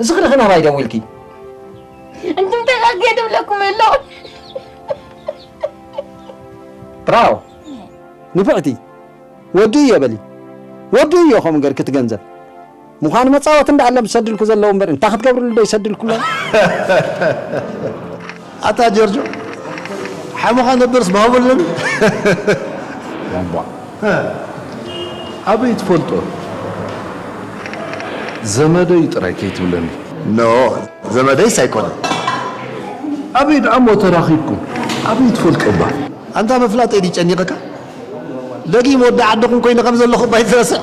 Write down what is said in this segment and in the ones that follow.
እዚ ክልኺ ናባይ ደዊልኪ? እንቱም ተጋግየ ደብለኩም ኣሎ። ብራው፣ ንፍዕቲ፣ ወዱ እዮ በሊ። ወዱ እዮ ከምኡ ገርኪ እቲ ገንዘብ። ምዃኑ መጻወቲ እንዳኣሎም ዝሰድልኩ ዘለዉ እምበር፣ እንታይ ክትገብርሉ ዶ ይሰድልኩ ኣለዉ? ኣታ ጀርጆ፣ ሓመኻ ነበርስ ባበለኒ። እምቧ። ኣበይ ትፈልጦ? ዘመደይ ጥራይ ከይትብለኒ። ኖ፣ ዘመደይስ ኣይኮነን። ኣበይ ደኣ እሞ ተራኺብኩም? ኣበይ ትፈልጦ እባ? ኣንታ ምፍላጠይ ድዩ ጨኒቐካ? ደጊም ወዲ ዓድኹም ኮይነ ከም ዘለኹ እባ ኣይትረስዕ።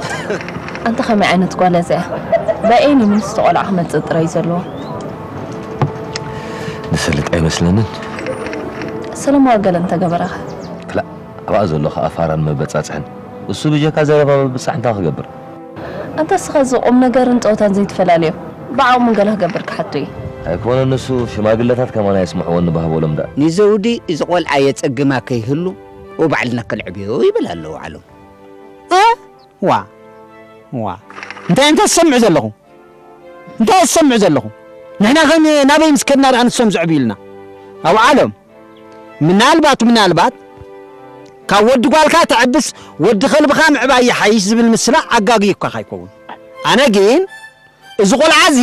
ኣንታ ከመይ ዓይነት ጓል እያ እዚኣ? ብኣየኒ ምንስቲ ቆልዓ ክመጽእ ጥራይ እዩ ዘለዎ። ንፈልጥ ኣይመስለንን። ሰለማዊ ገለ እንተገበረኸ? ክላእ፣ ኣብኣ ዘሎ ከኣ ፋራን መበጻጽሕን። እሱ ብጀካ ዘረባ ምብጻሕ እንታይ ክገብር? ኣንታ እስኻ እዚ ቁም ነገርን ጸወታን ዘይትፈላልዮ፣ ብዓቕሙ ገለ ክገብር ክሓቶ እዩ። ኣይኮነን ንሱ፣ ሽማግለታት ከማን ኣየስምዕዎን ንባህበሎም ደኣ። ንዘውዲ እዚ ቆልዓ የጸግማ ከይህሉ፣ ብባዕልና ከነዕብዮ ይብል ኣሎ ባዕሎም። እ? ዋ፣ ዋ። እንታይ፣ እንታይ ትሰምዑ ዘለኹም? እንታይ ትሰምዑ ዘለኹም? ንሕና ኸ ን-፣ ናበይ ምስ ከድና ደኣ ንሶም ዘዕብዩልና? ኣውዓሎም። ምናልባት፣ ምናልባት ካብ ወዲ ጓልካ ተዕብስ ወዲ ከልብኻ ምዕባይ ይሓይሽ ዝብል ምስላ ኣጋግዩካ ከይከውን። ኣነ ግን እዚ ቆልዓ እዚ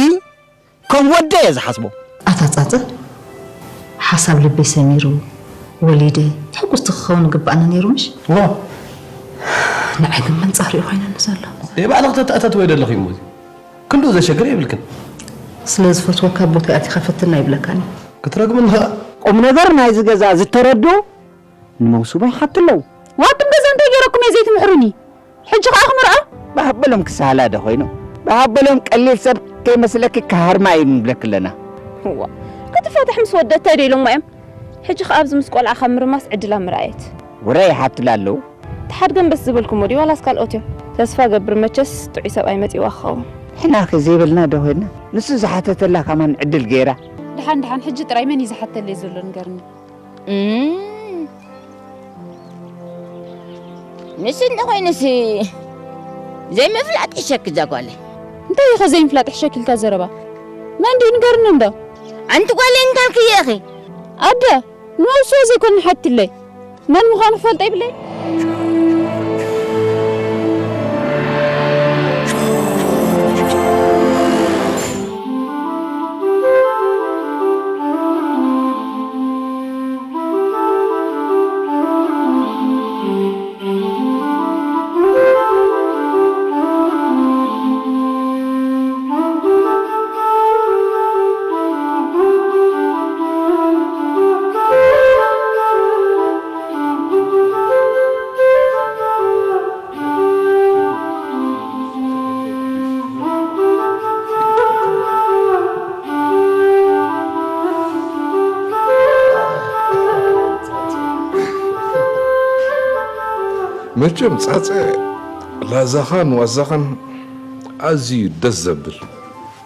ከም ወደ እየ ዝሓስቦ። ኣታ ጻጸ፣ ሓሳብ ልበይ ሰሚሩ፣ ወሊደ፣ ሕጉስቲ ክኸውን ግባኣኒ ነይሩ ምሽ? እዋ። ንዓይ ግን መንጻሪኡ ኮይነኒ ዘሎ። የባዕልኺ ተተኣታትወዮ ዘለኺ እሞ እዚ ክንድኡ ዘሸግር የብልክን። ስለ ዝፈትወካ ቦታይ ኣቲኻ ፈትና ይብለካኒ። ክትረግምኒ ኸኣ። ቁም ነገር ናይዚ ገዛ ዝተረድኡ ንመውስቦ ይሓቱ ኣለዉ። ዋትም ገዛ እንታይ ገይረኩም እየ ዘይትምሕሩኒ? ሕጂ ኸኣ ክምርዖ? ብሃበሎም ክሰሃላ ዶ ኮይኑ? ብሃበሎም ቀሊል ሰብ ከይመስለኪ ክሃርማ እዩ ንብለኪ ኣለና። እዋ፣ ክትፋታሕ ምስ ወደት እንታይ ዶ ኢሎማ እዮም? ሕጂ ኸኣ ኣብዚ ምስ ቆልዓ ካብ ምርማስ ዕድላ ምርኣየት። ውረ ይሓቱላ ኣለዉ። ተሓድገን በስ ዝበልኩሞ ድዩ ዋላስ ካልኦት እዮም? ተስፋ ገብር መቸስ ጥዑይ ሰብኣይ መጺእዋ ክኸውን። ንሕና ከ ዘይበልና ዶ ኮይንና? ንሱ ዝሓተተላ ከማን ዕድል ገይራ። ደሓን ደሓን፣ ሕጂ ጥራይ መን እዩ ዝሓተለይ ዘሎ ንገርኒ? እም፣ ንሱ እንተኾይኑሲ ዘይምፍላጥ ይሕሸኪ እዛ ጓለይ። እንታይ እዩ ኸ ዘይምፍላጥ ይሕሸኪ ኢልካ ዘረባ? መን ድዩ ንገርኒ እንዶ? ኣንቲ ጓለይ እንታይ ኢልክዮ ኢኺ? ኣደ፣ ንመውስቦ ዘይኮነ ሓትለይ። መን ምዃኑ ክፈልጦ ይብለይ? መቸም ጻጸ ላዛኻን ዋዛኻን ኣዝዩ ደስ ዘብል።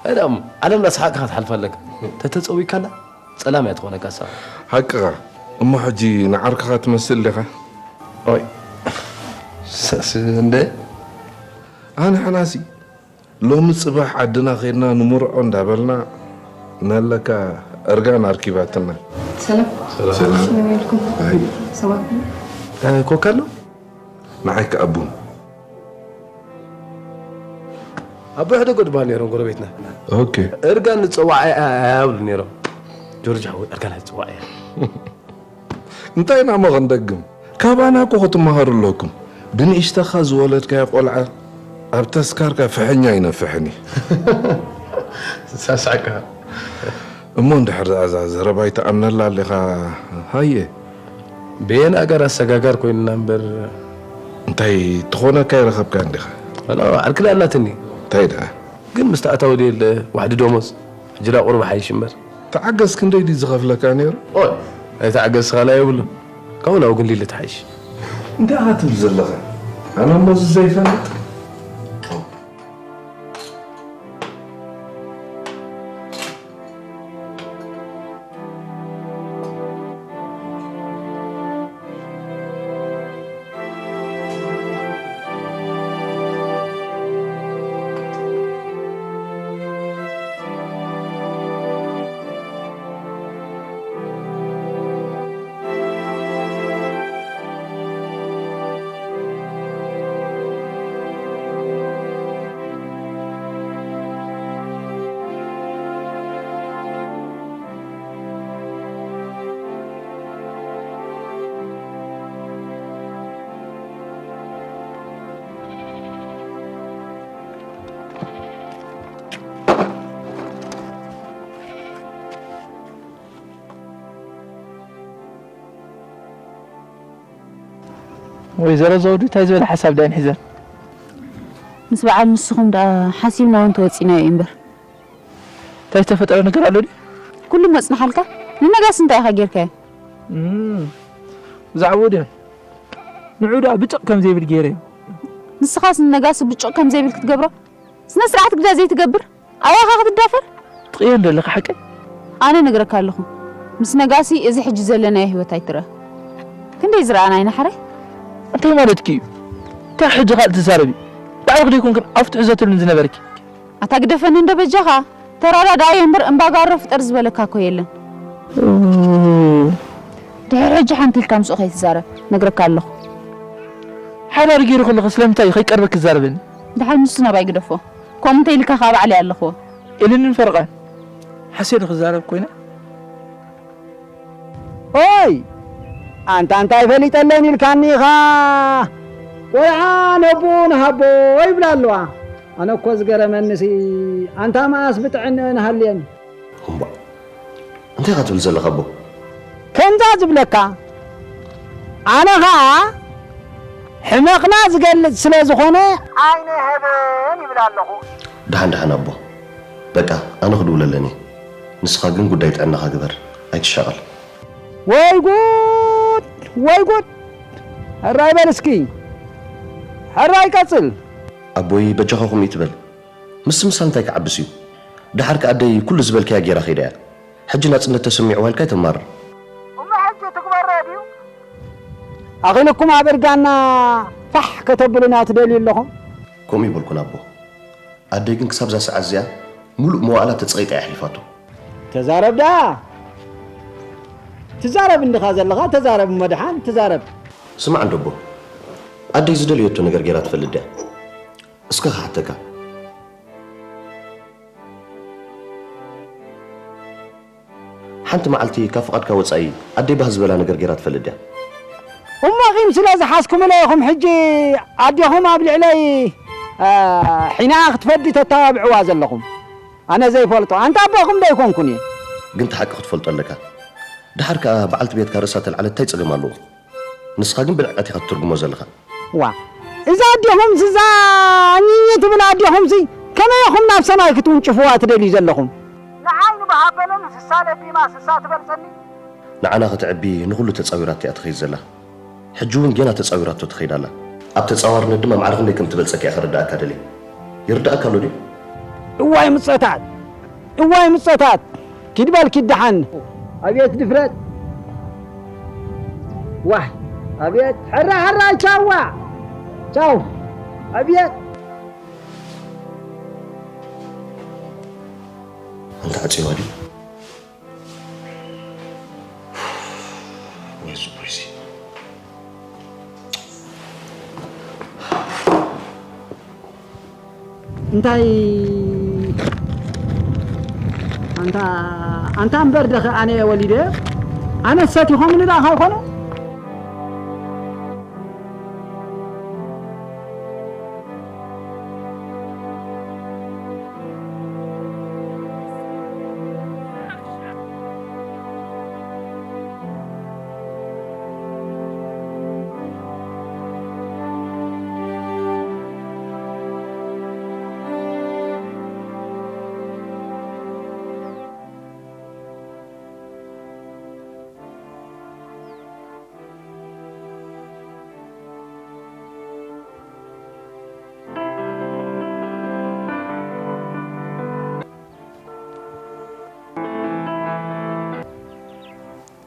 ኣይ ደኣ እሞ፣ ዓለም እናሰሓቕካ ክትሓልፋ ኣለካ። ተተጸዊካላ ጸላም እያ ትኾነካ እሳ። ሓቅኻ። እሞ ሕጂ ንዓርክኻ ትመስል ዲኻ? ኦይ። ሰስ እንደ ኣነ ሕናሲ ሎሚ ጽባሕ ዓድና ኸይድና ንምርዖ እንዳበልና፣ እናለካ እርጋን ኣርኪባትና። ሰላም። ሰላም። ሰላም። ሰላም ኣልኩም። ኣይ። ሰባት። እ፣ ኮካ ኣሎ? ንዓይ ከኣ ቡን። ኣቦይ ሕደጎ ድበሃል ነይሮም ጎረቤትና። ኦኬ። እርጋን ንጸዋዕ ኣይ-፣ ኣይ-፣ ኣያብሉ ነይሮም። ጆርጅ ሓወይ፣ እርጋን ኣይትጸዋዕ እያ። እንታይ ኢና እሞ ክንደግም? ካባና እኮ ክትመሃሩ ኣለኩም። ብንእሽተኻ ዝወለድካዮ ቆልዓ ኣብ ተስካርካ ፍሕኛ ኣይነፍሕን እዩ። ሳሳዕካ። እሞ እንድሕር ደኣ እዛ ዘረባይ ትኣምነላ ኣለኻ፣ ሃየ። ብየን ኣጋር ኣሰጋጋር ኮይንና እምበር። እንታይ ትኾነካ ይረኸብካ እንዲኻ? ወላ ዓርኪ ደኣ ኣላትኒ። እንታይ ደኣ? ግን ምስቲ ኣታዊ ድየለ ዋሕዲ ደሞዝ፣ ሕጂ ደኣ ቁሩብ ሓይሽ እምበር። ተዓገስ ክንደይ ድዩ ዝኸፍለካ ነይሩ? ኦይ፣ ኣይተዓገስ ስኻላ የብሉን። ካብኡ ናብኡ ግን ሊሊ ትሓይሽ። እንታይ ኢኻ ትብል ዘለኻ? ኣነ እሞ እዚ ዘይፈልጥ? ወይዘሮ ዘውዱ እንታይ ዝበለ ሓሳብ ዳይን ሒዘን? ምስ በዓል ንስኹም ደኣ ሓሲብና እውን ተወፂናዮ እዩ እምበር። እንታይ ዝተፈጠረ ነገር ኣሎ ድዩ? ኩሉ መፅናሓልካ? ንነጋሲ እንታይ ኢኻ ጌርካዮ? ብዛዕባኡ ድዮ? ንዑ ደኣ ብጭቕ ከም ዘይብል ገይረዮ። ንስኻስ ንነጋሲ ብጭቕ ከም ዘይብል ክትገብሮ ስነ ስርዓት ግዳ ዘይትገብር? ኣባኻ ክትዳፈር? ትቕየን ዘለኻ ሓቀይ? ኣነ ነግረካ ኣለኹ፣ ምስ ነጋሲ እዚ ሕጂ ዘለናዮ ህይወት ኣይትረአ። ክንደይ ዝረኣና ኢና ሓራይ? እንታይ ማለትኪ እዩ? እንታይ ሕጂ ካልእ ትዛረቢ? ባዕልኺ ዶ ኣይኮንክን ኣፉ ትሕዘትሉን ዝነበርኪ? ኣታ ግደፈኒ እንዶ በጃኻ። ተራዳዳኣዮ እምበር እምባጋሮ ፍጠር ዝበለካ እኮ የለን። ድሕሪ ሕጂ ሓንቲ ኢልካ ምስኡ ከይትዛረብ ነግረካ ኣለኹ። ሓዳር ገይሩ ከለኹ ስለምንታይ ከይቀርበ ክዛረበኒ? ደሓር ንሱ ናባይ ግደፎ። ከምኡ እንተ ኢልካ ከኣ ባዕለይ ኣለኽዎ። ኢልንን ፈረቓን ሓሴት ክዛረብ ኮይነ። ኦይ ኣንታ እንታይ ፈሊጠለን ኢልካኒ ኢኻ? ቆልዓ ነቦ ንሃቦ ይብላ ኣለዋ። ኣነ እኮ ዝገረመኒሲ ኣንታ መኣስ ብጥዕንአን ሃልየን። እምቧእ እንታይ ኢኻ ትብል ዘለኻ ኣቦ? ከምዛ ዝብለካ ኣነ ኸኣ ሕመቕና ዝገልጽ ስለ ዝኾነ ኣይንህብን ይብል ኣለኹ። ደሓን ደሓን ኣቦ፣ በቃ ኣነ ክድውለለን እየ። ንስኻ ግን ጉዳይ ጥዕናኻ ግበር፣ ኣይትሻቐል። ወይ ጉድ ወይ ጉድ! ሕራይ በል እስኪ ሕራይ ቀጽል። ኣቦይ በጃኻ ከምኡ ይትበል። ምስምሳል እንታይ ክዓብስ እዩ? ደሓር ከኣ ኣደይ ኩሉ ዝበልካያ ጌራ ከይዳ እያ። ሕጂ ናጽነት ተሰሚዕዋ ኢልካ ኣይተማርር። እሞ ሕጂ ትግበሮ ድዩ? ኣኺልኩም ኣብ እርጋና ፋሕ ከተብሉና ትደልዩ ኣለኹም? ከምኡ ይበልኩን ኣቦ። ኣደይ ግን ክሳብ እዛ ሰዓት እዚኣ ምሉእ መዋእላ ተጸቒጣ እያ ኣሕሊፋቶ። ተዛረብ ደኣ! ትዛረብ እንድኻ ዘለኻ ተዛረብ እሞ ደሓን ትዛረብ። ስማዕ እንዶ ኣቦ፣ ኣደይ ዝደለየቶ ነገር ጌራ ትፈልጥ ድያ? እስከ ክሓተካ። ሓንቲ መዓልቲ ካብ ፍቓድካ ወጻኢ ኣደይ ባህ ዝበላ ነገር ጌራ ትፈልጥ ድያ? እሞ ቂም ስለ ዝሓዝኩምለ ኢኹም ሕጂ ኣዴኹም ኣብ ልዕለይ ሒና ክትፈዲ ተተባብዕዋ ዘለኹም። ኣነ ዘይፈልጦ ኣንታ ኣቦኹም ዶ ኣይኮንኩን እየ። ግን እቲ ሓቂ ክትፈልጦ ኣለካ። ደሓር ከኣ በዓልቲ ቤትካ ርእሳ ተልዓለት እንታይ ጸገም ኣለዎ? ንስኻ ግን ብንዕቀት ኢኻ ትትርጉሞ ዘለኻ። ዋ እዛ ኣዴኹምሲ እዛ ኝኝ ትብል ኣዴኹምሲ ከመይ ኢኹም ናብ ሰማይ ክትውንጭፍዋ ትደልዩ ዘለኹም? ንዓይ ንበሃበለን ስሳ ለቢማ ስሳ ትበልጸኒ። ንዓና ከተዕቢ ንኹሉ ተጻዊራቶ እያ ትኸይድ ዘላ። ሕጂ እውን ጌና ተጻዊራቶ ትኸይድ ኣላ። ኣብ ተጻዋርነት ድማ ማዕረ ክንደይ ከም ትበልጸካ እየ ክርድኣካ ደልየ። ይርድኣካ ኣሎ ድዩ? እዋይ ምጸታት! እዋይ ምጸታት! ኪድ በል ኪድ ደሓን። ኣቤት ድፍረት! ዋይ ኣቤት! ሕራ ሕራ ቻዋ! ቻው! ኣቤት! ኣንታ ዓጽዋ ድዩ? ወይ እዚ ፖሊሲ። እንታይ ኣንታ ኣንታ እምበር ደኸ ኣነ ወሊደ ኣነ ሰቲኾምኒ ደኣ ኣይኮነ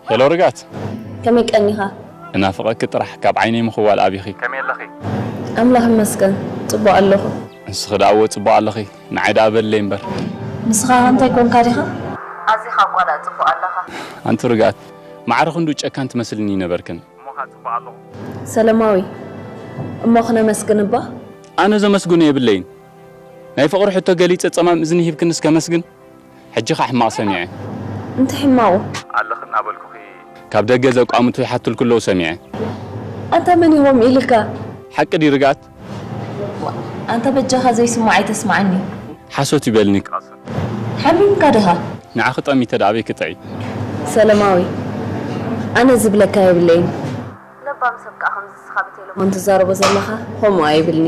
ሄሎ ርጋት፣ ከመይ ቀኒኻ? እናፍቐኪ ጥራሕ ካብ ዓይነይ ምኽዋል ኣቢኺ። ከመይ ኣለኺ? ኣምላኽ ይመስገን ጽቡቕ ኣለኹ። ንስኺ ደኣ እወ ጽቡቕ ኣለኺ፣ ንዓይ ደኣ በልለይ እምበር። ንስኻ ከ እንታይ ኮንካ ዲኻ? ኣዚኻ እኳ ደኣ ጽቡቕ ኣለኻ። ኣንቲ ርጋት፣ ማዕረ ክንድኡ ጨካን ትመስልኒ ኣይነበርክን። እሞ ኸኣ ጽቡቕ ኣለኹ። ሰለማዊ፣ እሞ ክነመስግን እባ? ኣነ ዘመስግኖ የብለይን። ናይ ፍቕሪ ሕቶ ገሊጸ ጸማም እዝኒ ሂብክንስ ከመስግን? ሕጂ ኸኣ ሕማቕ ሰሚዐ። እንታይ ሕማቑ? ኣለኺ እናበልኩኺ። ካብ ደገ ዘቋምቱ ይሓቱልኪ ኣለዉ ሰሚዐ። ኣንታ መን ኢኹም ኢልካ? ሓቂ ድዩ ርግኣት? ኣንታ በጃኻ ዘይስማዕ ኣይተስምዓኒ። ሓሶት ይበልኒ። ሓሚምካ ዲኻ? ንዓኺ ጠሚተ ደኣ ኣበይ ክጥዒ? ሰለማዊ፣ ኣነ ዝብለካ የብለይን። ነባ ሰብ ከኣ ከምዚ ንስኻ ብቴሌፎን ትዛረቦ ዘለኻ ከምኡ ኣይብልኒ።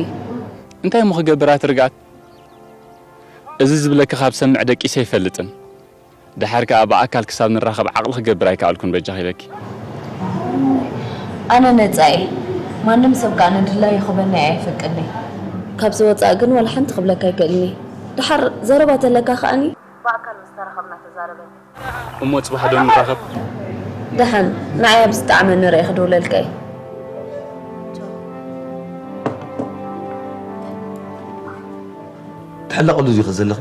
እንታይ እሞ ክገብር ኣቲ ርግኣት? እዚ ዝብለኪ ካብ ሰምዕ ደቂሰ ኣይፈልጥን። ደሓር ከኣ ብኣካል ክሳብ ንራኸብ ዓቕሊ ክገብር ኣይከኣልኩን በጃኺ ኢለኪ። ኣነ ነጻ እየ። ማንም ሰብ ከኣ ንድላዩ ክበኒ ኣይፈቅድን። ካብዚ ወጻኢ ግን ዋላ ሓንቲ ክብለካ ኣይክእልን እየ። ደሓር ዘረባ ተለካ ከኣኒ ብኣካል ምስ ተራኸብና ተዛረበኒ። እሞ ጽባሕ ዶ ንራኸብ? ደሓን፣ ንዓይ ኣብ ዝጠዓመኒ ርእየ ክድውለልካ እየ። ትሕለቕሉ ዲኺ ዘለኺ?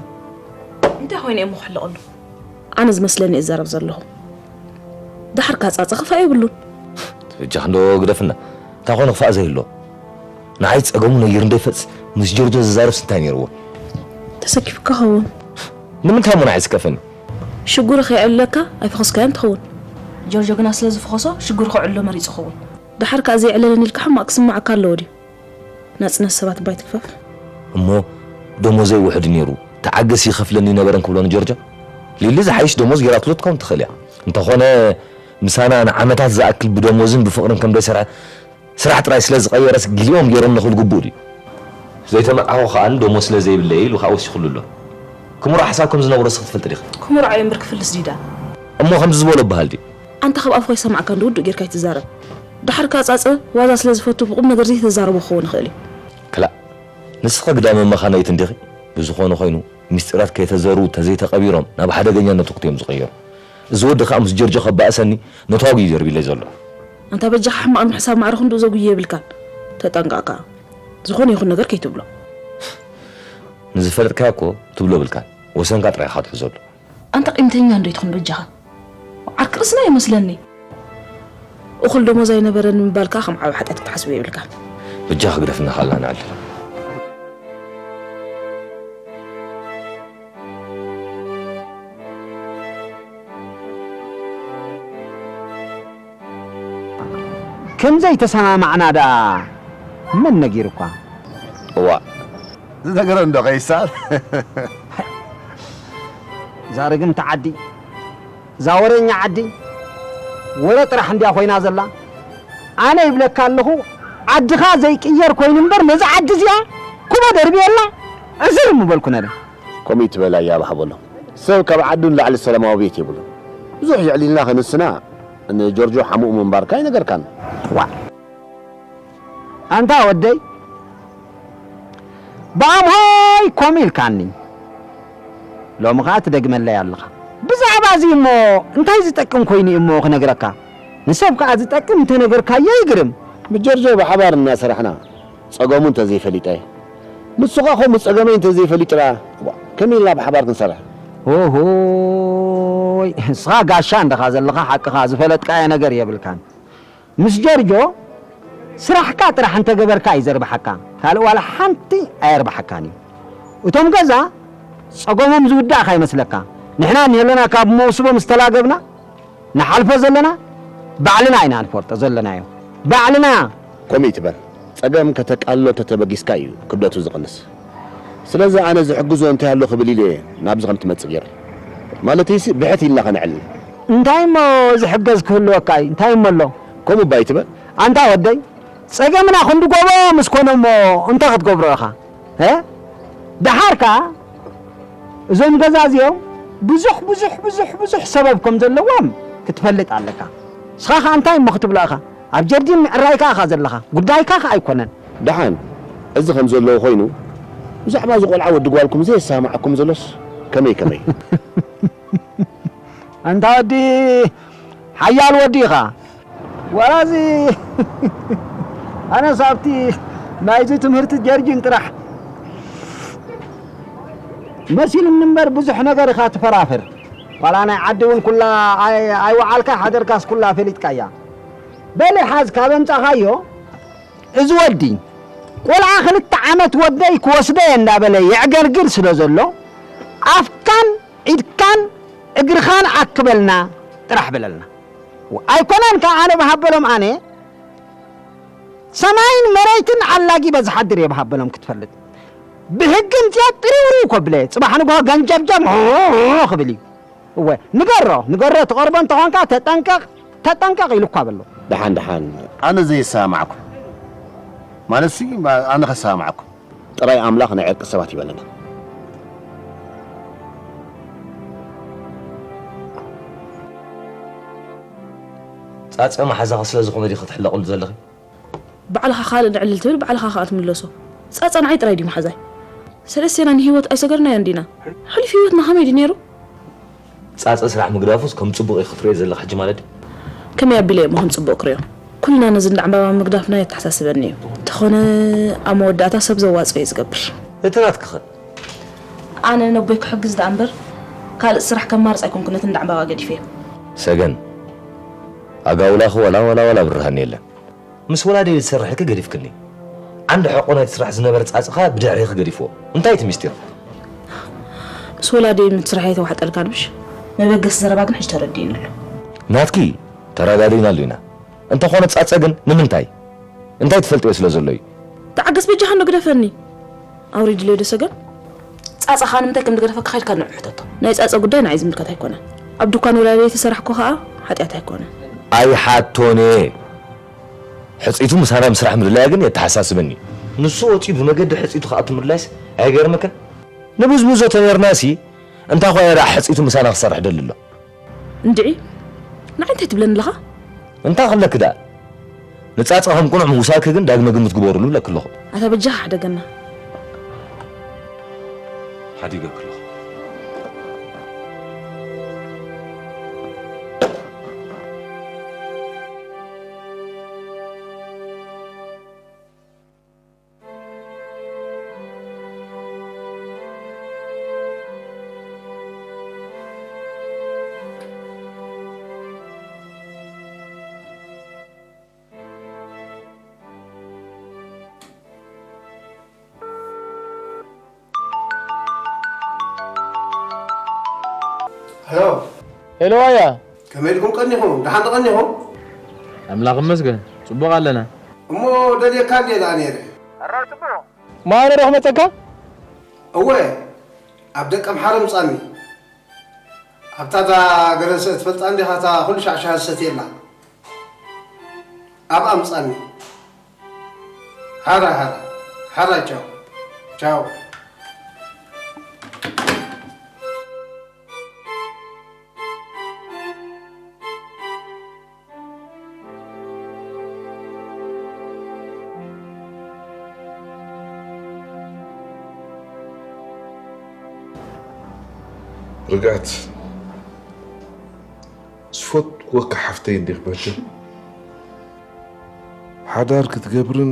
እንታይ ኮይነ እየ ምኽሕለቐሉ? ኣነ ዝመስለኒ እዛረብ ዘለኹ። ደሓር ካጻጸ ክፋእ የብሉን። በጃኺ እንዶ ግደፍና። እንታይ ኮነ ክፋእ ዘይህልዎ? ንዓይ ጸገሙ ነይሩ እንደይፈጽ ምስ ጆርጆ ዝዛረብስ እንታይ ነይርዎ? ተሰኪፉካ ኸውን። ንምንታይ እሞ ንዓይ ዝከፈኒ? ሽጉሪ ከይዕለካ ኣይፈኸስካዮን ትኸውን። ጆርጆ ግና ስለ ዝፈኸሶ ሽጉሪ ከዕሎ መሪጹ ኸውን። ደሓር ከኣ ዘየዕለለኒ ኢልካ ሕማቕ ክስምዓካ ኣለዎ ድዩ? ናጽነት ሰባት እባ ኣይትግፈፍ። እሞ ደሞዘይ ውሑድ ነይሩ፣ ተዓገስ ይኸፍለኒ ነበረ እንክብሎ ንጆርጆ፣ ሊሊ ዝሓይሽ ደሞዝ ገይራትሉ ክትከውን ትኽእል እያ። እንተኾነ ምሳና ንዓመታት ዝኣክል ብደሞዝን ብፍቕርን ከም ዘይሰርሐ ስራሕ ጥራይ ስለ ዝቐየረስ ግሊኦም ገይሮም ንኽብል ግቡእ ድዩ? ዘይተመርዓኹ ከኣ ደሞዝ ስለ ዘይብለይ ኢሉ ከኣ ወሲኹሉ ኣሎ። ክምሮ ሓሳብ ከም ዝነብሮስ ክትፈልጢ ዲኺ? ክምሮ ዓዮ እምበር ክፍልስ ዲዳ። እሞ ከምዚ ዝበሎ በሃል ድዩ? ኣንታ ካብ ኣፉ ከይሰማዕካ እንዶ ውዱእ ጌርካ ኣይትዛረብ። ደሓር ከኣ ጻጸ ዋዛ ስለ ዝፈቱ ብቑም ነገር ዘይተዛረቦ ክኸውን ይኽእል እዩ። ክላእ ንስኺ ግዳመ መኻነይት እንዲኺ። ብዝኾነ ኮይኑ ሚስጢራት ከይተዘርዉ ተዘይተቐቢሮም ናብ ሓደገኛነት ወቕቲ እዮም ዝቕየሩ። እዚ ወዲ ከኣ ምስ ጀርጆ ከባእሰኒ ነታጒ እዩ ደርቢለይ ዘሎ። ኣንታ በጃኻ ሕማቕ ንምሕሳብ ማዕረ ክንድኡ ዘጉየ የብልካን። ተጠንቀቕ ከኣ ዝኾነ ይኹን ነገር ከይትብሎ። ንዝፈለጥካዮ እኮ ትብሎ የብልካን። ወሰንካ ጥራይ ኢኻ ትሕዘሉ። ኣንታ ቂምተኛ እንዶ ኣይትኹን በጃኻ። ዓርኪ ርእስና ይመስለኒ። እኹል ደሞዝ ኣይነበረን ምባል ከኣ ከም ዓቢ ሓጢኣት ክትሓስቦ የብልካን። በጃኺ ግደፍና ካልና ንዕልል። ከምዘይተሰማማዕና ደኣ መን ነጊሩኳ? እዋእ ዝነገረ እንዶ ከይሳብ። እዛ ርግምቲ ዓዲ፣ እዛ ወረኛ ዓዲ ወረ ጥራሕ እንድያ ኮይና ዘላ። ኣነ ይብለካ ኣለኹ ዓድኻ ዘይቅየር ኮይኑ እምበር ነዛ ዓዲ እዚኣ ኩቦ ደርብየላ ዕዝር ምበልኩ ነረ። ከምኡ ይትበል ኣያባ ሓቦሎ። ሰብ ካብ ዓዱ ንላዕሊ ሰላማዊ ቤት የብሉን። ብዙሕ የዕሊልና ክንስና ንጆርጆ ሓሙኡ ምንባርካ ኣይነገርካን። ዋእ ኣንታ ወደይ ብኣምሆይ ከምኡ ኢልካኒ። ሎሚ ኸኣ ትደግመለይ ኣለኻ። ብዛዕባ እዚ እሞ እንታይ ዝጠቅም ኮይኑ እዩ እሞ ክነግረካ? ንሰብ ከኣ ዝጠቅም እንተነገርካዮ ይግርም። ምስ ጀርጆ ብሓባር እናሰራሕና ጸገሙ እንተዘይፈሊጠ፣ ንሱ ኸኣ ከምኡ ጸገመይ እንተዘይፈሊጡ ደኣ ከመይ ኢልና ብሓባር ክንሰርሕ? ኦሆይ፣ ንስኻ ጋሻ እንዲኻ ዘለኻ ሓቅኻ ዝፈለጥካዮ ነገር የብልካን። ምስ ጀርጆ ስራሕካ ጥራሕ እንተገበርካ እዩ ዘርብሓካ፣ ካልእ ዋላ ሓንቲ ኣየርብሓካን እዩ። እቶም ገዛ ጸገሞም ዝውዳእ ከይመስለካ፣ ንሕና እኒሀለና ካብ መውስቦም ዝተላገብና ንሓልፎ ዘለና ባዕልና ኢና ንፈልጦ ዘለናዮ። ባዕልና። ከምኡ ይትበል። ጸገም ከተቃልሎ እንተተበጊስካ እዩ ክብደቱ ዝቕንስ። ስለዚ ኣነ ዝሕግዞ እንተይሃሎ ክብል ኢለ እየ ናብዚ ከም ትመጽእ ገይረ። ማለተይሲ ብሕት ኢልና ከነዕልል። እንታይ እሞ ዝሕገዝ ክህልወካ እዩ? እንታይ እሞ ኣሎ? ከምኡ እባ ኣይትበል። ኣንታ ወደይ፣ ጸገምና ክንዲ ጎቦ ምስ ኮነ እሞ እንታይ ክትገብሮ ኢኻ? እ? ደሓር ከኣ እዞም ገዛ እዚኦም ብዙሕ ብዙሕ ብዙሕ ብዙሕ ሰበብ ከም ዘለዎም ክትፈልጥ ኣለካ። ንስኻ ከኣ እንታይ እሞ ክትብሎ ኢኻ? ኣብ ጀርዲን ምዕራይ ከኣ ኢኻ ዘለኻ። ጉዳይካ ከኣ ኣይኮነን። ደሓን፣ እዚ ከም ዘለዎ ኮይኑ፣ ብዛዕባ እዚ ቆልዓ ወዲ ጓልኩም ዘየሰማምዓኩም ዘሎስ ከመይ ከመይ? ኣንታ ወዲ ሓያል ወዲ ኢኻ። ዋላ እዚ ኣነስ ኣብቲ ናይዚ ትምህርቲ ጀርጂን ጥራሕ መሲሉኒ እምበር ብዙሕ ነገር ኢኻ ትፈራፍር። ዋላ ናይ ዓዲ እውን ኩላ ኣይ- ኣይወዓልካ ሓደርካስ ኩላ ፈሊጥካያ። በሊ ሓዝ ካብ ኣምጻኻዮ እዚ ወዲ ቆልዓ ክልተ ዓመት ወደይ ክወስደየ እንዳበለ የዕገርግር ስለ ዘሎ ኣፍካን ኢድካን እግርኻን ኣክበልና ጥራሕ በለልና። ኣይኮነን ከኣ ኣነ ብሃበሎም ኣነ ሰማይን መሬትን ኣላጊበ ዝሓድር እየ ብሃበሎም ክትፈልጥ ብሕጊ ምፅያ ጥሪውሪው ኮብለ ፅባሕ ንግሆ ገንጀብጀብ ክብል እዩ። እወ ንገሮ ንገሮ ትቐርቦ እንተኾንካ ተጠንቀቕ ተጠንቀቕ ኢሉኳ በሎ። ደሓን ደሓን ኣነ ዘይሰማማዓኩም ማለት ሲ ኣነ ከሰማማዓኩም ጥራይ ኣምላኽ ናይ ዕርቂ ሰባት ይበለና። ጻጸ መሓዛኺ ስለ ዝኾነ ዲኺ ክትሕለቕሉ ዘለኺ? ባዕልኻ ካልእ ንዕልል ትብል፣ ባዕልኻ ከኣ ትምለሶ። ጻጸ ንዓይ ጥራይ ድዩ መሓዛይ? ሰለስቴና ንህይወት ኣይሰገርናዮን ዲና? ሕሉፍ ህይወትና ከመይ ድዩ ነይሩ? ጻጸ ስራሕ ምግዳፉስ ከም ጽቡቕ ኢኺ ክትርእዮ ዘለኺ ሕጂ ማለት ድዩ? ከመይ ኣቢለ እየ እሞ ከም ጽቡቕ ክርእዮ? ኩልና ነዚ እንዳ ዕምባባ ምግዳፍና የተሓሳስበኒ እዩ። እንተኾነ ኣብ መወዳእታ ሰብ ዘዋጽኦ እዩ ዝገብር። እቲ ናትኪ ኸ? ኣነ ነቦይ ክሕግዝ ደኣ እምበር ካልእ ስራሕ ከማርጽ ኣይኮንኩን ነቲ እንዳ ዕምባባ ገዲፈዮ። ሰገን፣ ኣጋውላኺ ወላ ወላ ወላ ብርሃን የለን። ምስ ወላደይ ዝሰርሕኪ ገዲፍክኒ። ዓንዲ ሕቆ ናይቲ ስራሕ ዝነበረ ጻጽኻ ብድሕሬኺ ገዲፍዎ። እንታይ እቲ ሚስጢር? ምስ ወላደይ ምት ስራሕ ኣይተዋሕጠልካን ምሽ? መበገሲ ዘረባ ግን ሕጂ ተረዲእኒ ኣሎ። ናትኪ ተረዳዲእና ኣሎ ኢና። እንተኾነ ጻጸ ግን ንምንታይ? እንታይ ትፈልጥዮ ስለ ዘሎ እዩ? ተዓገስ በጃኻ እንዶ ግደፈኒ። ኣውሪድለይ ዶ ሰገን? ጻጸኻ ንምንታይ ከም ዝገደፈካ ከይድካ ንዑ ሕተቶ። ናይ ጻጸ ጉዳይ ንዓይ ዝምልከት ኣይኮነን። ኣብ ድኳን ወላደይ ተሰራሕኩ ከኣ ሓጢኣት ኣይኮነን። ኣይሓቶን እየ። ሕጽይቱ ምሳና ምስራሕ ምድላያ ግን የተሓሳስበኒ። ንሱ ወጺኡ ብመገዲ ሕጽይቱ ክኣቱ ምድላይስ ኣይገርመክን? ንብዝብዞ ተነርናሲ እንታይ ኾያ ደኣ ሕጽይቱ ምሳና ክሰርሕ ደሊ ኣሎ? እንድዒ ንዓይ እንታይ ትብለኒ ኣለኻ? እንታይ ክብለኪ ደኣ? ንጻጸ ከም ቅኑዕ ምውሳድኪ ግን ዳግመ ግምት ግበሩሉ እብለኪ ኣለኹ። ኣታ በጃኻ ሓደገና። ሓዲገኪ ኣለኹ። ሄሎ። ሄሎ ኣያ። ከመይ ኢልኩም ቀኒኹም? ደሓን ዶ ቀኒኹም? ኣምላኽ ይመስገን፣ ጽቡቕ ኣለና። እሞ ደልየካ እንድየ ደኣ ነይረ። ማን ዶ ክመጸካ? እወ፣ ኣብ ደቀምሓረ ምጻኒ። ኣብታ እታ ገረንሰ ትፈልጣ እንዲኻ፣ እታ ኩሉ ሻዕ ሻሂ ዝሰትየላ። ኣብኣ ምጻኒ። ሓራ፣ ሓራ፣ ሓራ፣ ቻው፣ ቻው። ርግኣት፣ ዝፈትወካ ሓፍተይ እንዲኽ በትር ሓዳር ክትገብርን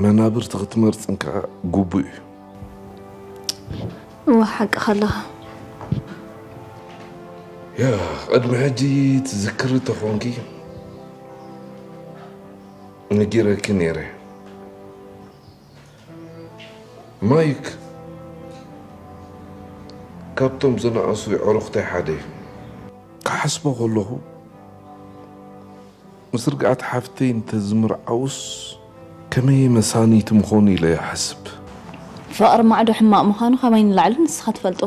መናብርቲ ክትመርጽን ከኣ ግቡእ እዩ። እወ፣ ሓቅኻ ኣለኻ። ያ፣ ቅድሚ ሕጂ ትዝክሪ ተኾንኪ ነጊረኪ ነይረ። ማይክ ካብቶም ዝነኣሱ የዕሩኽተይ ሓደ እዩ። ክሓስቦ ከለኹ፣ ምስ ርግኣት ሓፍተይ እንተዝምርዓውስ ከመይ መሳንይቲ ምኾኑ ኢለ ይሓስብ። ፍቕሪ ማዕዶ ሕማቕ ምዃኑ ካባይ ንላዕሊ ንስኻ ትፈልጦ።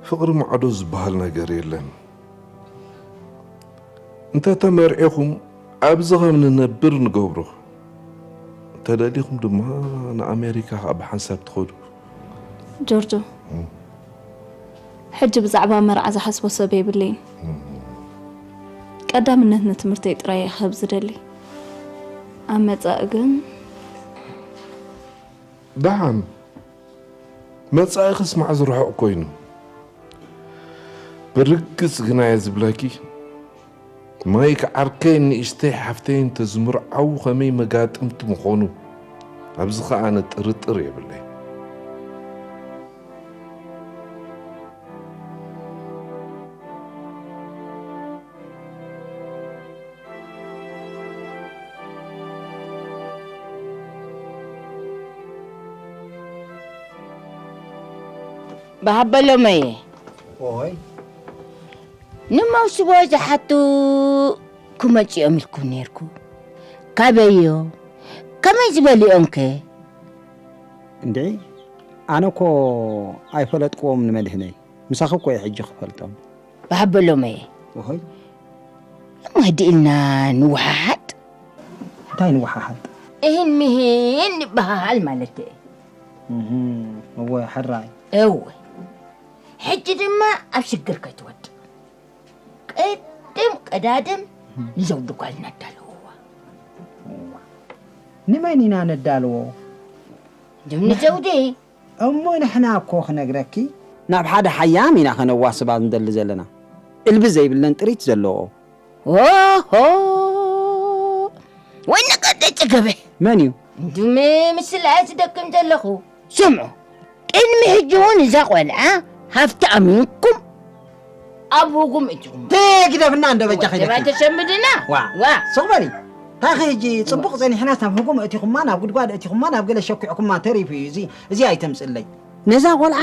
ፍቕሪ ማዕዶ ዝበሃል ነገር የለን። እንተ ተመርዒኹም ኣብዚ ከም ንነብር ንገብሮ። እንተ ደሊኹም ድማ ንኣሜሪካ ከኣ ብሓንሳብ ትኸዱ። ጆርጆ፣ ሕጂ ብዛዕባ መርዓ ዝሓስቦ ሰብ የብለይን። ቀዳምነት ንትምህርተይ ጥራይ እየ ክህብ ዝደሊ። ኣብ መጻኢ ግን ደሓን መጻኢ ክስማዕ ዝርሕቕ ኮይኑ፣ ብርግጽ ግና እየ ዝብለኪ፣ ማይክ ዓርከይን ንእሽተይ ሓፍተይን ተዝምርዓዉ ኸመይ መጋጥምቲ ምኾኑ፣ ኣብዚ ኸኣ ኣነ ጥርጥር የብለይ። ባሃበሎመየ። ኦይ። ንመውስቦ ዝሓቱ ክመጽኦም ኢልኩም ነይርኩ። ካበዮ? ከመይ ዝበሊኦምከ? እንድዒ፣ ኣነ እኮ ኣይፈለጥክዎም ንመድህነይ። ምሳኺ እኮ እየ ሕጂ ክፈልጦም። ባሃበሎመየ። ኦሆይ። እሞ ህድእ ኢልና ንወሓሓጥ። እንታይ ንወሓሓጥ? እህን ምሄን ንበሃሃል ማለት እየ። እህም፣ እወ፣ ሕራይ። እወ። ሕጂ ድማ ኣብ ሽግር ከይትወድቕ። ቅድም ቀዳድም ንዘውዲ ጓልና ኣዳለውዋ። ንመን ኢና ነዳልዎ? ድም ንዘውዲ። እሞ ንሕና እኮ ክነግረኪ ናብ ሓደ ሓያም ኢና ከነዋስባ ንደሊ ዘለና። እልቢ ዘይብለን ጥሪት ዘለዎ። ኦሆ! ወይ ነቀደ ጭገበ። መን እዩ? እንድም ምስላ ዝደክም ዘለኹ። ስምዑ፣ ቅድሚ ሕጂ እውን እዛ ቆልዓ ሃብቲ ኣሚንኩም ኣብ ህጉም እትኹም። ተይ ግደፍና እንዶ በጃኺ ደባ ኢለኪ። ተሸምድና? ዋ፣ ዋ። ስቕ በሊ። ታኺ ሕጂ ጽቡቕ ጸኒሕናስ ናብ ህጉም እቲኹማ፣ ናብ ጉድጓድ እቲኹማ፣ ናብ ገለ ሸኲዕኩማ ተሪፉ እዩ። እዚ፣ እዚ ኣይተምጽለይ። ነዛ ቆልዓ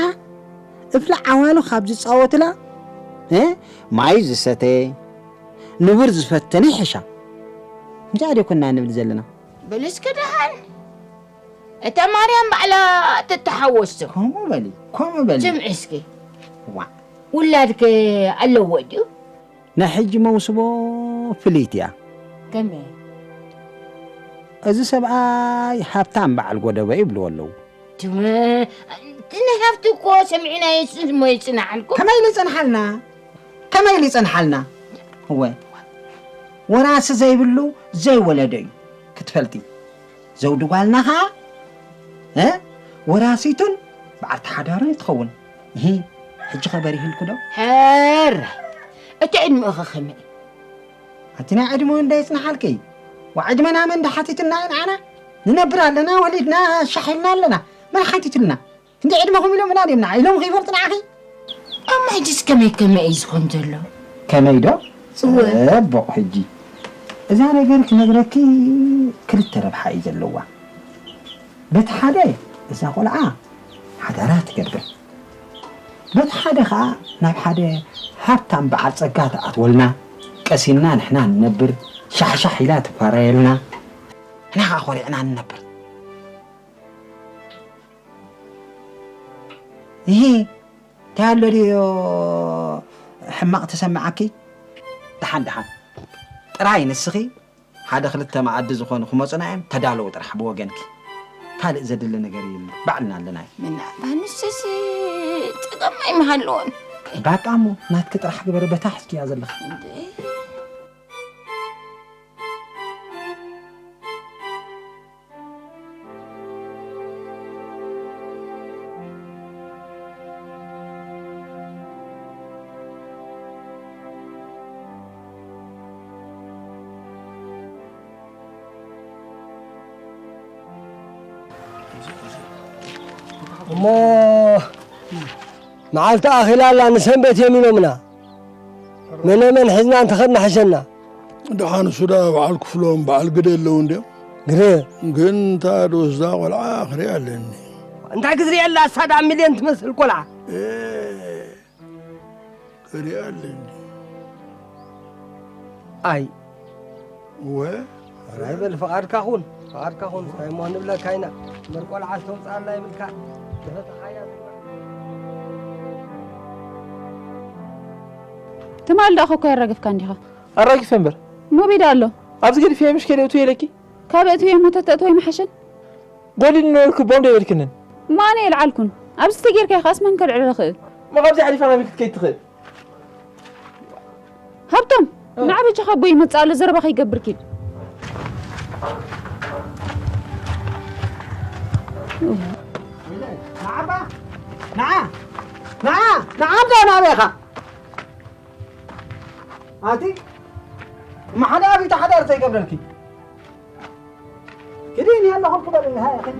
እፍላ ዓዋሉ ካብ ዝጻወትላ፣ እ? ማይ ዝሰተ፣ ንቡር ዝፈተነ ይሕሻ። እንታይ ደኮና ንብል ዘለና? በል እስከ ደሓን። እታ ማርያም ባዕላ ትተሓወሶ። ከምኡ በሊ፣ ከምኡ በሊ። ስምዒ እስኪ። ዋ። ውላድከ ኣለዎ ድዩ? ናይ ሕጂ መውስቦ ፍልይቲ እያ። ከመይ? እዚ ሰብኣይ ሃብታም በዓል ጎደቦ ይብልዎ ኣለዉ። ትመ-፣ እቲ ናይ ሃብቲ እኮ ሰሚዕናዮ እሱ እሞ ይጽንሓልኩም። ከመይ ኢሉ ይጸንሓልና? ከመይ ኢሉ ይጸንሓልና? እወ፣ ወራሲ ዘይብሉ ዘይወለዶ እዩ ክትፈልጢ። ዘውዲ ጓልና ኸዓ፣ እ፣ ወራሲቱን በዓልቲ ሓዳሩን ትኸውን። እሂ፣ ሕጂ ኸ በሪህልኩ ዶ? ሕራይ፣ እቲ ዕድመኡ ኸ ኸመይ? ኣቲ ናይ ዕድመኡ እንዳ ይጽንሓልኪ። ዋ ዕድመና መን እንዳ ሓቲቱና እዩ ንዓና? ንነብር ኣለና፣ ወሊድና፣ ሻሕ ኢልና ኣለና። መን ሓቲቱልና? እንዲ ዕድመኹም ኢሎምና ድዮም ንዓ? ኢሎም ኸይፈልጡ ንዓኺ? እሞ ሕጂስ ከመይ ከመይ እዩ ዝኾን ዘሎ? ከመይ ዶ? እወ። ጽቡቕ፣ ሕጂ እዛ ነገር ክነግረኪ ክልተ ረብሓ እዩ ዘለዋ። በቲ ሓደ እዛ ቆልዓ ሓዳራ ትገብር፣ በቲ ሓደ ኸዓ ናብ ሓደ ሃብታም በዓል ጸጋ ትኣትወልና፣ ቀሲንና ንሕና ንነብር፣ ሻሕሻሕ ኢላ ትፋረየልና፣ ንሕና ኸዓ ኾሪዕና ንነብር። እሂ፣ እንታይ ኣሎ ድዮ ሕማቕ ተሰምዓኪ? ደሓን ደሓን። ጥራይ ንስኺ ሓደ ክልተ መኣዲ ዝኾኑ ክመጹና እዮም፣ ተዳለዉ ጥራሕ ብወገንኪ። ካልእ ዘድሊ ነገር የለን፣ ባዕልና ኣለናዮ። ምናልባት ንስሲ ጸገም ኣይምሃለዎን። ባቃ እሞ ናትኪ ጥራሕ ግበሪ፣ በታ ሒዝክያ ዘለኺ። እንዴ? እሞ መዓልቲ ኣኺላ ኣላ፣ ንሰንበት እዮም ኢሎምና። መነ መን ሒዝና እንተኸድና ሕሸና። ደሓን እሱዳ በዓል ክፍሎም በዓል ግደ ኣለዉ እንድዮም። ግደ? ግን እንታ ዶ እዛ ቆልዓ ክሪኣ ኣለኒ። እንታይ ክትሪኣ ኣላ? እሳ ደኣ ሚልዮን ትመስል ቆልዓ። እ፣ ክሪኣ ኣለኒ። ኣይ። እወ። ሕራይ በል፣ ፍቓድካ ኩን፣ ፍቓድካ ኩን። እንታይ እሞ ንብለካ ኢና። እምበር ቆልዓ ዝተውፅኣላ ይብልካ። ድሕሪ ተኻያ ትማል ደኣ ኮኮይ ኣራገፍካ እንዲኻ። ኣራጊፈ እምበር። እሞ ቤዳ ኣሎ። ኣብዚ ገዲፈዮ ምሽ ከይደ እትው ኢለኪ። ካብ እትው እሞ ተተእትዎ ኣይምሓሸን? ጎሊል ነበርኩ ቦም ዶ ኣይበልክንን? እሞ ኣነ የልዓልኩን። ኣብዚ ተጌርካዮ ከኣስ መን ከልዕሎ ይኽእል? እሞ ካብዚ ሓሊፋ ናበይ ክትከይድ ትኽእል? ሃብቶም፣ እ። ንዓ በጃኻ ኣቦይ ይመጽእ ኣሎ፣ ዘረባ ከይገብር ኪድ። ንዓባ፣ ንዓ፣ ንዓ፣ ንዓ ኣቦ ናበይ ኢኻ? ኣቲ፣ እማ ሓደ ኣብይ ተሓዳር ዘይገብረልኪ። ክዲ እኔ ኣለኹም ክበልኒ፣ ሃያ፣ ክዲ።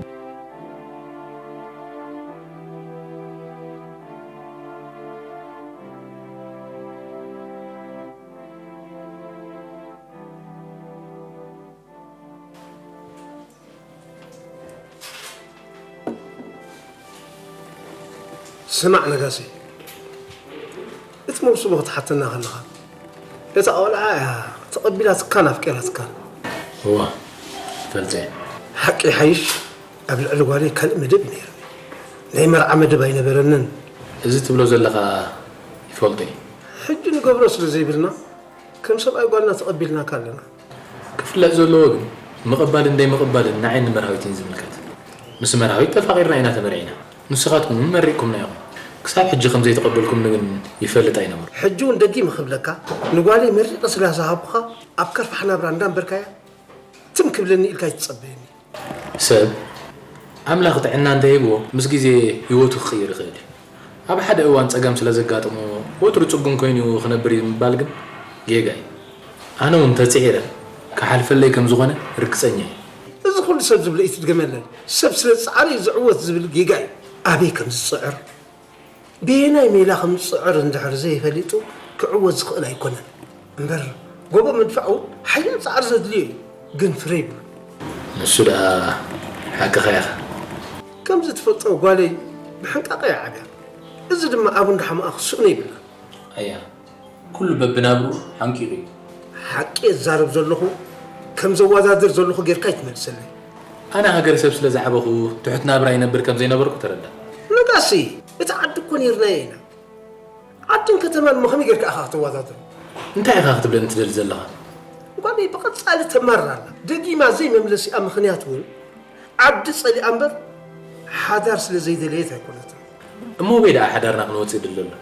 ስማዕ ነጋሲ፣ እቲ መውስቦ ክትሓተና ከለኻ፣ እታ ቖልዓ እያ ተቐቢላትካን ኣፍቂራትካን። እዋ፣ ይፈልጠ እየ። ሓቂ ይሓይሽ፣ ኣብ ልዕሊ ጓለይ ካልእ መደብ እዩ ነይሩኒ። ናይ መርዓ መደብ ኣይነበረንን። እዚ ትብሎ ዘለኻ ይፈልጦ እየ። ሕጂ ንገብሮ ስለ ዘይብልና፣ ከም ሰብኣይ ጓልና ተቐቢልናካ ኣለና። ክፍለጥ ዘለዎ ግን ምቕባልን ደይምቕባልን ንዓይን ንመርሃዊትን ዝምልከት። ምስ መርሃዊት ተፋቒርና ኢና ተመርዒና። ንስኻትኩም እውን መሪቕኩምና ኢኹም። ክሳብ ሕጂ ከም ዘይተቐበልኩምኒ ግን ይፈልጥ ኣይነበርኩ። ሕጂ እውን ደጊመ ክብለካ፣ ንጓለይ መሪቐ ስለ ዝሃብኩኻ ኣብ ከርፋሕ ናብራ እንዳንበርካያ ትም ክብለኒ ኢልካ ኣይትጸበየኒ። ሰብ ኣምላኽ ጥዕና እንተሂብዎ ምስ ግዜ ህይወቱ ክቕይር ይኽእል እዩ። ኣብ ሓደ እዋን ጸገም ስለ ዘጋጠሞ ወትሩ ጽጉም ኮይኑ ክነብር እዩ ምባል ግን ጌጋ እዩ። ኣነ እውን ተጽዒረ ክሓልፈለይ ከም ዝኾነ ርግጸኛ እየ። እዚ ኩሉ ሰብ ዝብሎ ኣይትድገመለን። ሰብ ስለ ዝጸዓረ እዩ ዝዕወት ዝብል ጌጋ እዩ። ኣበይ ከም ዝጽዕር፣ በየናይ ሜላ ከም ዝጽዕር እንድሕር ዘይፈሊጡ ክዕወት ዝኽእል ኣይኮነን። እምበር ጎቦ ምድፋእ እውን ሓያል ጻዕሪ ዘድልዮ እዩ፣ ግን ፍረ ይብሉ። ንሱ ደኣ ሓቅኻ ኢኻ። ከምዚ ትፈልጦ ጓለይ ብሕንቃቐ እያ ዓብያ። እዚ ድማ ኣብ እንዳ ሓማኣ ክስእኖ ይብላ። ኣያ፣ ኩሉ በብናብሩ ሓንቂቑ እዩ። ሓቂ እዛረብ ዘለኹ ከም ዘወዳድር ዘለኹ ጌርካ ኣይትመልሰለይ። ኣነ ሃገረሰብ ስለ ዝዓበኹ ትሑት ናብራ ይነብር ከም ዘይነበርኩ ተረዳእ። ነጋሲ፣ እቲ ዓዲ እኮ ነይርናዮ ኢና። ዓድን ከተማን እሞ ከመይ ጌርካ ኢኻ ከተወዳድሮ? እንታይ ኢኻ ክትብለኒ ትደሊ ዘለኻ? ጓለይ ብቐጻሊ ተማርር ኣላ። ደጊማ ዘይመምለሲኣ ምኽንያት እውን ዓዲ ጸሊኣ እምበር ሓዳር ስለ ዘይደለየት ኣይኮነትን። እሞ ኣበይ ደኣ ሓዳርና ክንወጽእ ይድለ ኣሎ?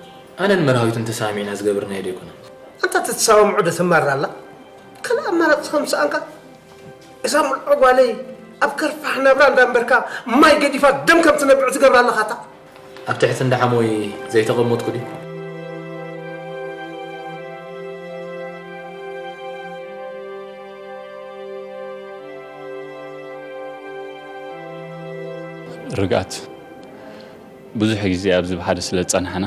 ኣነን መርሃዊትን ተሰማሚዕና ዝገበርናዮ ዶ ኣይኮነን? ኣንታ ተተሰማምዑ ዶ ተማርር ኣላ? ካልእ ኣማራጺ ከም ዝሰኣንካ እዛ ምልዖ ጓለይ ኣብ ከርፋሕ ናብራ እንዳንበርካ ማይ ገዲፋ ደም ከም ትነብዕ ትገብራ ኣለኻ እታ። ኣብ ትሕቲ እንዳ ሓሞይ ዘይተቐመጥኩ ድዩ? ርግኣት፣ ብዙሕ ግዜ ኣብዚ ብሓደ ስለ ዝጸናሕና፣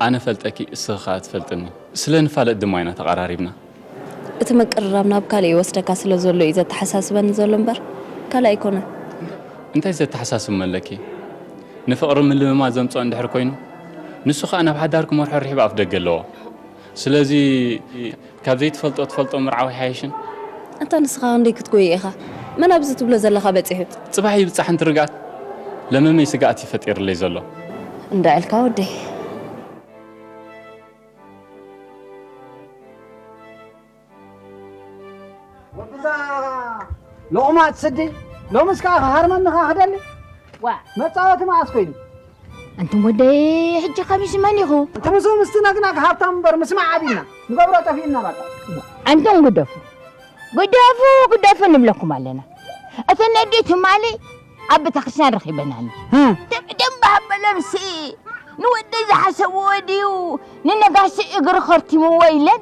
ኣነ ፈልጠኪ፣ እስኺ ኸኣ ትፈልጥኒ። ስለ ንፋለጥ ድማ ኢና ተቐራሪብና። እቲ ምቅርራብ ናብ ካልእ ይወስደካ ስለ ዘሎ እዩ ዘተሓሳስበኒ ዘሎ እምበር ካልእ ኣይኮነን። እንታይ ዘተሓሳስብ መለኪ? ንፍቕሪ ምልምማድ ዘምጽኦ እንድሕር ኮይኑ፣ ንሱ ኸኣ ናብ ሓዳር ክመርሖ ርሒብ ኣፍ ደገ ኣለዎ። ስለዚ ካብ ዘይትፈልጦ ትፈልጦ ምርዓው ይሓይሽን። ኣንታ ንስኻ ክንደይ ክትጎዮ ኢኻ? መን ኣብዚ ትብሎ ዘለኻ በጺሑ? ጽባሕ ይብጻሕ እንቲ ርግኣት፣ ለመመይ ስግኣት እዩ ፈጢርለይ ዘሎ። እንዳዕልካ ወደይ። ወድዛ ሎቕማት ስዲ፣ ሎምስ ከኣ ክሃርመኒ ከኣ ክደሊ? ዋ። መጻወቲ መዓስ ኮይኑ? ኣንቱም ወደይ፣ ሕጂ ከሚስ መን ኢኹ? እቲ ምስኡ ምስቲ ነግናግ ሃብታም እምበር ምስማዕ ኣቢልና ንገብሮ ጠፊእና በቃ። ኣንቱም ግደፉ፣ ግደፉ፣ ግደፉ ንብለኩም ኣለና። እተን ኣዴ ትማሊ ኣብ ቤተክርስትያን ረኺበናኒ። እ። ደም፣ ደም በሃበለምሲ ንወደይ ዝሓሰብዎ ድዩ ንነጋሲ እግሪ ከርቲምዎ ኢለን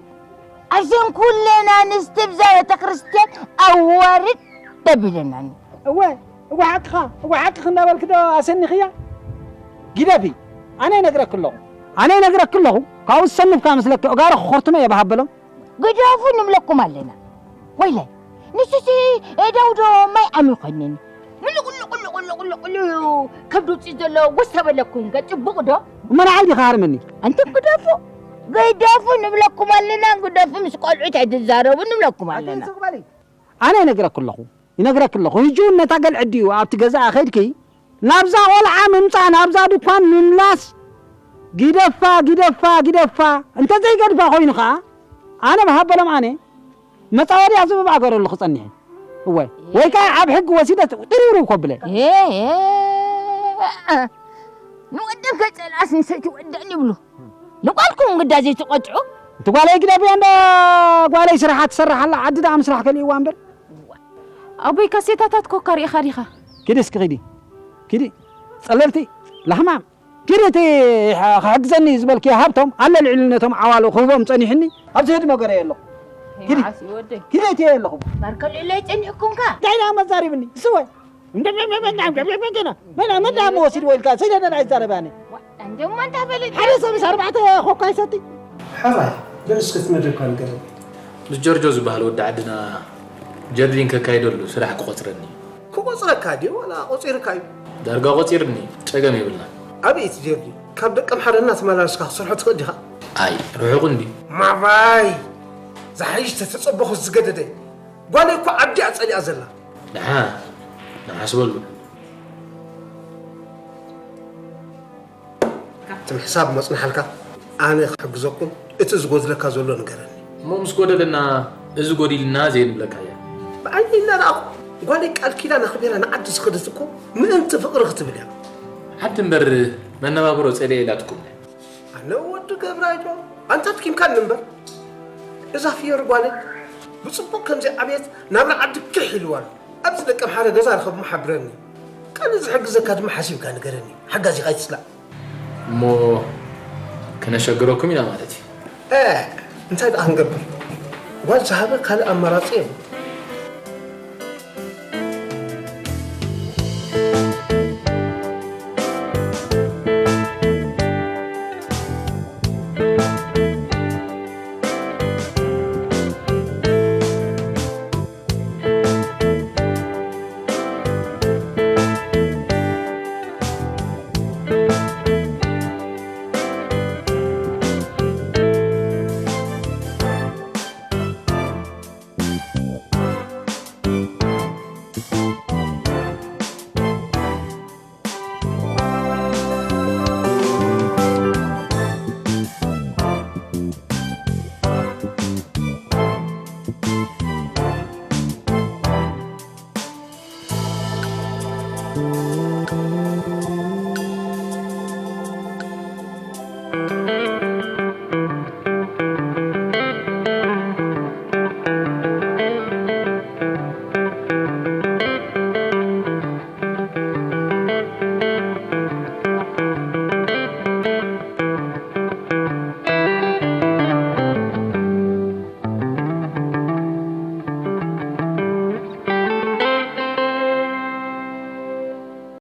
ኣብዘን ኩለን ኣንስቲ ብዛ ቤተክርስትያን ኣዋርድ ደቢለናኒ። እወ፣ እወ ሓቅኻ፣ እወ ሓቅኺ እንዳበልኪ ዶ ኣሰኒኽያ? ግደፊ፣ ኣነ ይነግረኪ ኣለኹ። ኣነ ይነግረኪ ኣለኹ፣ ካብኡ ዝሰንፍካ መስለኪ፣ ኣእጋሩ ክኾርትሞ እየ ብሃበሎም። ግደፉ ንብለኩም ኣለና። ወይለይ፣ ንሱሲ እደው ዶ ማይ ዓሚ ኮይነኒ። ምሉቕ፣ ምሉቕ፣ ምሉቕ፣ ምሉቕ፣ ምሉቕ፣ ምሉቕ ከብዲ ውፅእ ዘሎ ጎስታ በለኩም ከ ፅቡቕ ዶ? እሞ ንዓይ ዲኻ ሃርመኒ? ኣንቱም ግደፉ፣ ግደፉ ንብለኩም ኣለና። ግደፉ ምስ ቆልዑት ኣይትዛረቡ ንብለኩም ኣለና። ኣነ ይነግረኪ ኣለኹ፣ ይነግረኪ ኣለኹ። ሕጂ እውን ነታ ገልዐ ድዩ ኣብቲ ገዛኣ ከይድኪ ናብዛ ቆልዓ ምምጻእ፣ ናብዛ ድኳን ምምላስ፣ ግደፋ፣ ግደፋ፣ ግደፋ። እንተ ዘይገድፋ ኮይኑ ኸኣ፣ ኣነ ብሃበሎም ኣነ መጻወድያ ዝብባ ገረሉ ክጸንሕ። እወ፣ ወይ ከኣ ኣብ ሕጊ ወሲደ ጥርውርው ከብለ። ኤ፣ ኤ፣ እ፣ ንወደን ከይጸልኣስ ንሰይቲ ወደን ይብሉ። ንጓልኩም ግዳ ዘይትቐጥዑ። እቲ ጓለይ ግደፍያ እንዳ ጓለይ ስራሓ ትሰርሕ ኣላ፣ ዓዲ ደኣ ምስራሕ ከሊእዋ እምበር። ኣቦይ ካሴታታት ኮካ ሪኢኻ ዲኻ? ኪዲ እስኪ ኪዲ። ኪዲ። ጸለልቲ ላሕማም። ኪዲ እቲ ክሕግዘኒ ዝበልክዮ ሃብቶም ኣለ ልዕሊ ነቶም ዓዋሉ ክህቦም ጸኒሕኒ። ኣብዚ ህድሞ ገረ የለኹ። ኪዲ። መዓስ እዩ ወደይ? ኪዲ እቲ የለኹ። ማርከል ኢለይ ጸኒሕኩምካ? እንታይ ደኣ መዛሪብኒ? ስወይ። እንደ መ-፣ መ-፣ መ-፣ መ-፣ መ-፣ መ-፣ ገና። መን፣ መን ደኣ መወሲድዎ ኢልካ? ሰይደ ደኣ ኣይዛረባኒ። እንደሞ እንታይ በለ? ሓደ ሰብስ ኣርባዕተ ኮካ ይሰቲ? ሕራይ፣ በል እስከ እቲ መደብካ ንገረኒ። ምስ ጆርጆ ዝበሃል ወዲ ዓድና ጀርዲን ከካይደሉ ስራሕ ክቆጽረኒ። ክቆጽረካ ድዩ ዋላ ቆጺርካ እዩ? ዳርጋ ቆጺርኒ፣ ጸገም የብልና። ኣበይ እቲ ጀርዲን? ካብ ደቀምሓረ እናተመላለስካ ክትሰርሖ ትኽእል ዲኻ? ኣይ፣ ርሑቕ እንድዩ። ማባይ! ዝሓይሽ ተተጸበኹ ዝገደደ። ጓለይ እኮ ዓዲ እያ ጸሊኣ ዘላ። ንዓ፣ ንዓ ስበሉ። እቲ ምሕሳብ መጽንሓልካ፣ ኣነ ክሕግዘኩም፣ እቲ ዝጎድለካ ዘሎ ንገረኒ። እሞ ምስ ጎደለና እዚ ጎዲልና ዘይንብለካ እያ። ብዓይኒ እናረኣኹ ጓለይ ቃል ኪዳን ኣኽቢራ ንዓዲ ዝኸደት እኮ ምእንቲ ፍቕሪ ክትብል እያ። ዓዲ እምበር መነባብሮ ጸልየ ኢላትኩም። ኣነ ወዲ ገብራይ ዶ ኣንታ ትኪምካኒ እምበር እዛ ፍዮሪ ጓለይ ብፅቡቅ ከምዚ ዓብየት ናብራ ዓዲ ክሕ ኢልዋ ኣሎ። ኣብዚ ደቀም ሓደ ገዛ ረኸብ ሓብረኒ። ካልእ ዝሕግዘካ ድማ ሓሲብካ ንገረኒ። ሓጋዚ ኣይትፅላእ። እሞ ከነሸግረኩም ኢና ማለት እዩ። እ እንታይ ደኣ ክንገብር? ጓል ዝሃበ ካልእ ኣማራፂ የብሉ።